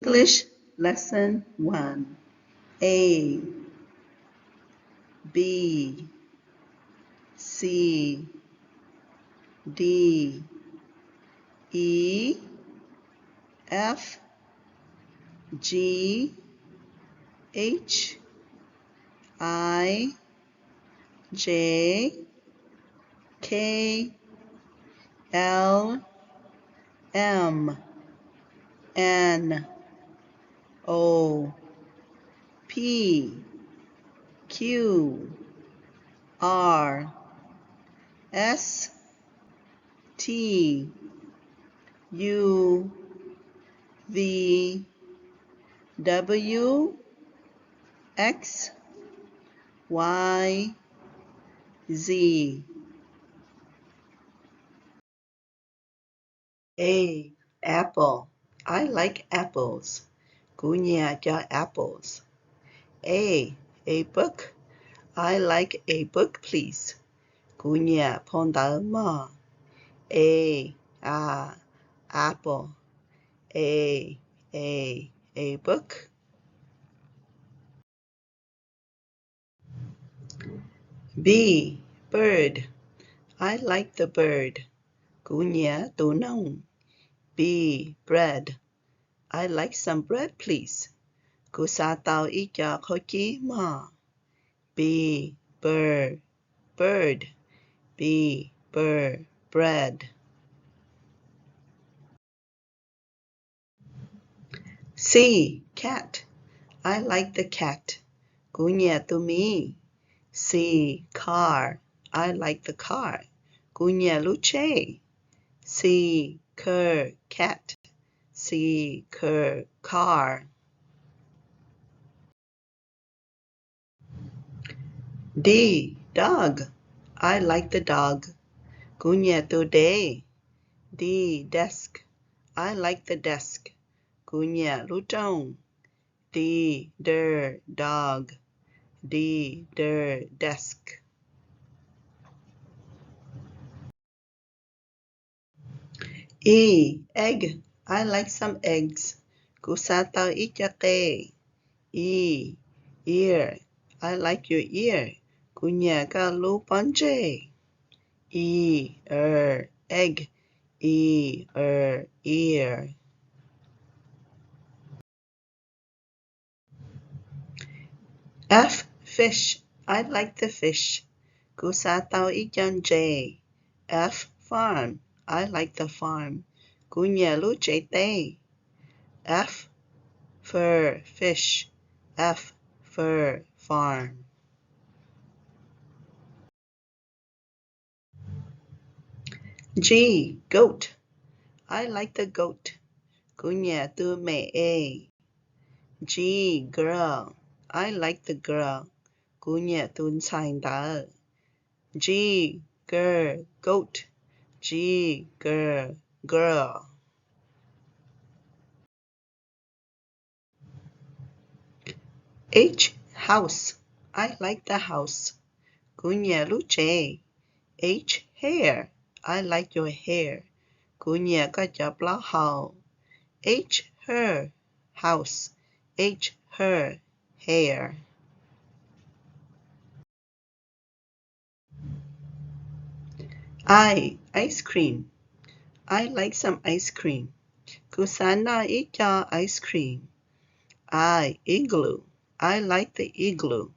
English Lesson one. A, B, C, D, E, F, G, H, I, J, K, L, M, N, O, P, Q, R, S, T, U, V, W, X, Y, Z. A, apple. I like apples. Kuv nyiam cov apples. A, a book. I like a book, please. Kuv nyiam phau ntawv mog. A, a, apple. A, a, a book. B, bird. I like the bird. Kuv nyiam tus noog. B, bread. I like some bread, please. Kuv xav tau ib co qhauv cib mog. B, bird, bird. B, bird, bread. C, cat. I like the cat. Kuv nyiam tus miv. C, car. I like the car. Kuv nyiam lub tsheb. C, car, cat. C, car, car. D, dog. I like the dog. Kuv nyiam tus dev. D, desk. I like the desk. Kuv nyiam lub rooj. D, der, dog. D, der, desk. E, egg. I like some eggs. Kuv xav tau ib co qe. E, ear. I like your ear. Kuv nyiam koj lub pob ntseg. E, er, egg. E, er, ear. F, fish. I like the fish. Kuv xav tau ib co ntses. F, farm. I like the farm. Kuv nyiam lub tsev teb. F, fur, fish. F, fur, farm. G, goat. I like the goat. Kuv nyiam tus me es. G, girl. I like the girl. Kuv nyiam tus ntxhais ntawd. G, girl, goat. G, girl, girl. H, house. I like the house. Kuv nyiam lub tsev. H, hair. I like your hair. Kuv nyiam koj cov plaub hau. H, her, house. H, her, hair. I, ice cream. I like some ice cream. Kuv xav noj ib co ice cream. I, igloo. I like the igloo.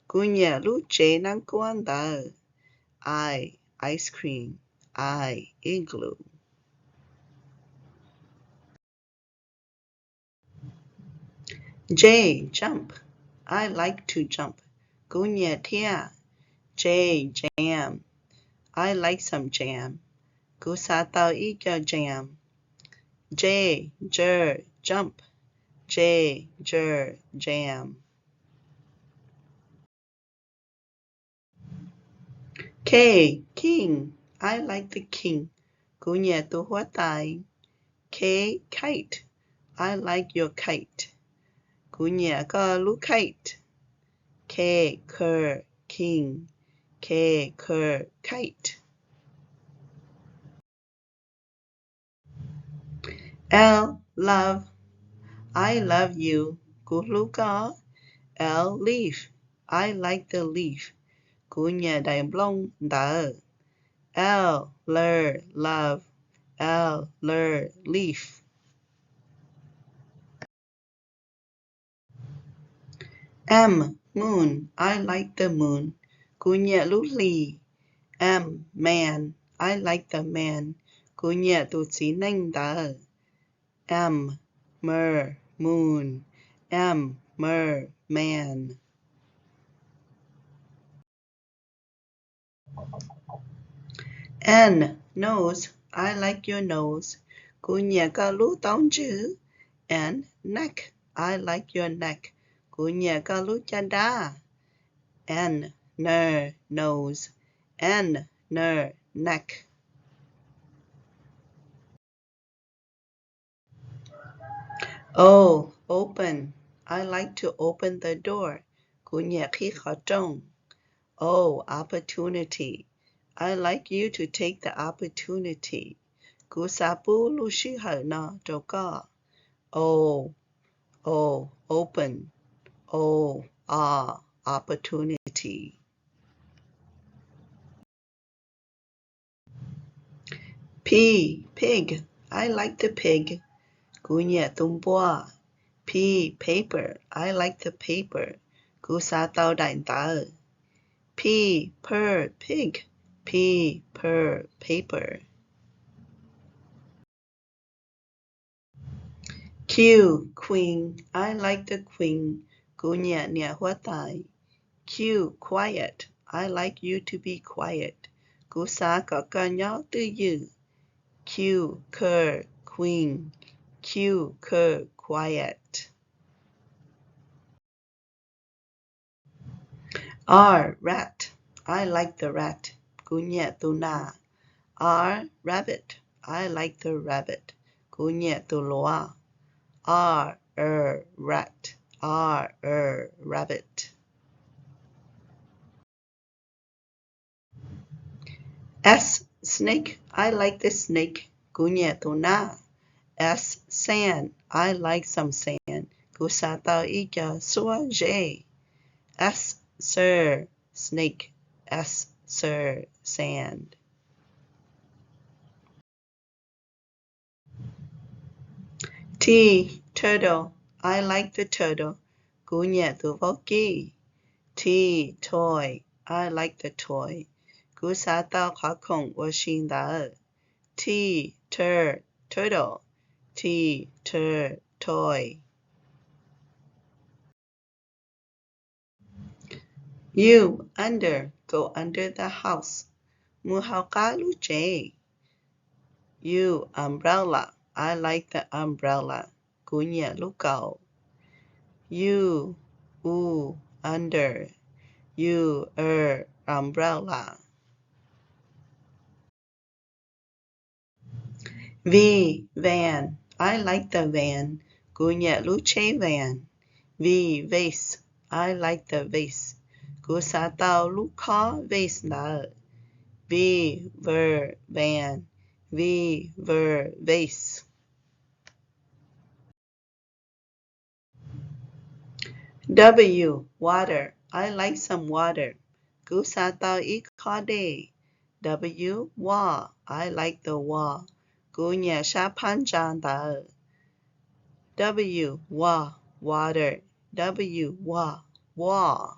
Kuv nyiam lub tsev nab kuab ntawd. I, ice cream. I, igloo. J, jump. I like to jump. Kuv nyiam thiab. J, jam. I like some jam. Kuv xav tau ib co jam. J, jer, jump. J, jer, jam. K, king. I like the king. Kuv nyiam tus huab tais. K, kite. I like your kite. Kuv nyiam koj lub kite. K, ker, king. K, ker, kite. L, love. I love you. Kuv hlub koj. L, leaf. I like the leaf. Kuv nyiam daim nplooj ntawd. L, ler, love. L, ler, leaf. M, moon. I like the moon. Kuv nyiam lub hlis. M, man. I like the man. Kuv nyiam tus txiv neej ntawd. M, mer, moon. M, mer, man. N, nose. I like your nose. Kuv nyiam koj lub taub ntswg. N, neck. I like your neck. Kuv nyiam koj lub caj dab. N, ner, nose. N, ner, neck. O, open. I like to open the door. Kuv nyiam qhib qhov rooj. O, opportunity. I like you to take the opportunity. Kuv xav pub lub sij hawm no rau koj. O, o, open. O, o, opportunity. P, pig. I like the pig. Kuv nyiam tus npua. P, paper. I like the paper. Kuv xav tau daim ntawv. P, per, pig. P, per, paper. Q, queen. I like the queen. Kuv nyiam niam huab tais. Q, quiet. I like you to be quiet. Kuv xav kom koj nyob twj ywm. Q, ker, queen. Q, ker, quiet. R, rat. I like the rat. Kuv nyiam tus nas. R, rabbit. I like the rabbit. Kuv nyiam tus luav. R, er, rat. R, er, rabbit. S, snake. I like the snake. Kuv nyiam tus nab. S, sand. I like some sand. Kuv xav tau ib co xuab zeb. S, sir, snake. S, sir, sand. T, turtle. I like the turtle. Kuv nyiam tus vaub kib. T, toy. I like the toy. Kuv xav tau qhov khoom ua si ntawd. T, tur, turtle. T, tur, toy. U, under. Go under the house. Mus hauv qab lub tsev. U, umbrella. I like the umbrella. Kuv nyiam lub kaus. U, u, under. U, er, umbrella. V, van. I like the van. Kuv nyiam lub tsheb van. V, vase. I like the vase. Kuv xav tau lub khob vase ntawd. V, ver, van. V, ver, vase. W, water. I like some water. Kuv xav tau ib khob dej. W, wa. I like the wa. Kuv nyiam sab phab ntsa ntawd. W, wa, water. W, wa, wa.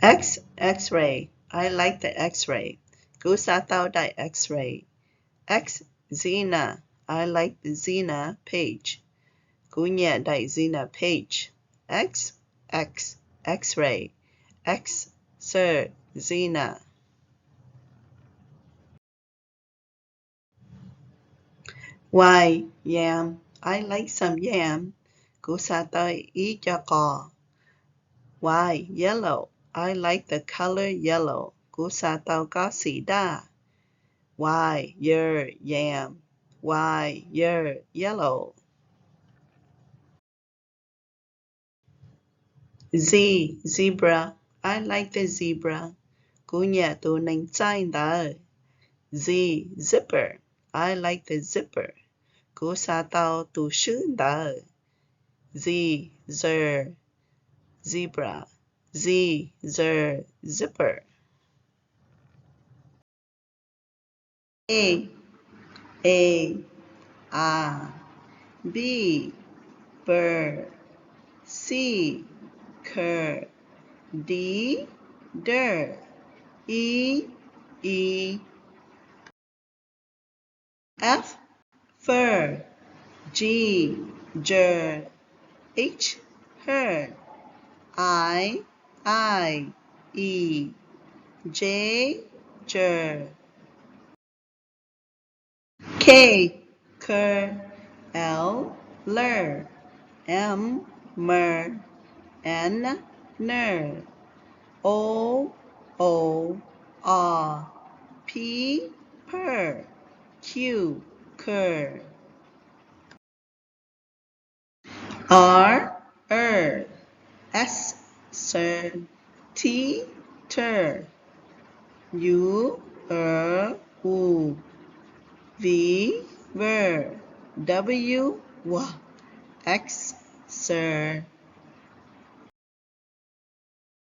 X, X-ray. I like the X-ray. Kuv xav tau daim X-ray. X, Xena. I like the Xena page. Kuv nyiam daim Xena page. X, X, X-ray. X, sir, Xena. Y, yam. I like some yam. Kuv xav tau ib co qos. Y, yellow. I like the color yellow. Kuv xav tau kob xim daj. Y, yer, yam. Y, yer, yellow. Z, zebra. I like the zebra. Kuv nyiam tus nees txaij ntawd. Z, zipper. I like the zipper. Kuv xav tau tus swb ntawd. Z, zer, zebra. Z, zer, zipper. A, a, a. B, ber. C, ker. D, der. E, e. F, fer. G, ger. H, her. I, I. E, j, jer. K, ker. L, ler. M, mer. N, ner. O, or. P, per. Q, ker. R, er. S, ser. T, ter. U, er, u. V, ver. W, wa. X, xer.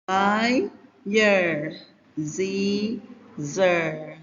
Y, yer. Z, zer.